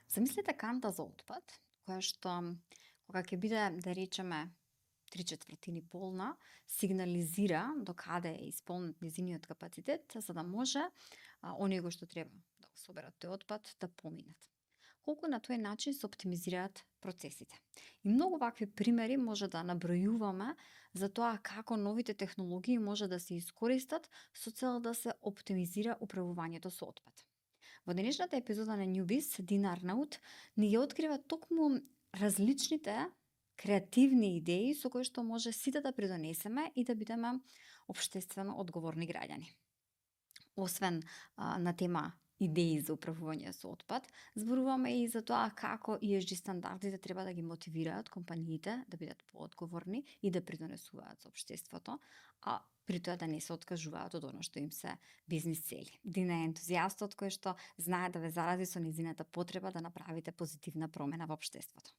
Замислете канта за отпад, која што кога ќе биде, да речеме, 3/4 полна, сигнализира до каде е исполнет нејзиниот капацитет, за да може оние кои што треба да го соберат тој отпад да поминат. Колку на тој начин се оптимизираат процесите. И многу вакви примери може да набројуваме за тоа како новите технологии може да се искористат со цел да се оптимизира управувањето со отпад. Во денешната епизода на Newbiz, Дин Арнаут ни ги открива токму различните креативни идеи со кои што може сите да придонесеме и да бидеме општествено одговорни граѓани. Освен на тема идеи за управување со отпад, зборуваме и за тоа како ESG стандардите треба да ги мотивираат компаниите да бидат поодговорни и да придонесуваат со општеството, а при тоа да не се откажуваат од оно што им се бизнис цели. Дина е ентузијастот кој што знае да ве зарази со нејзината потреба да направите позитивна промена во општеството.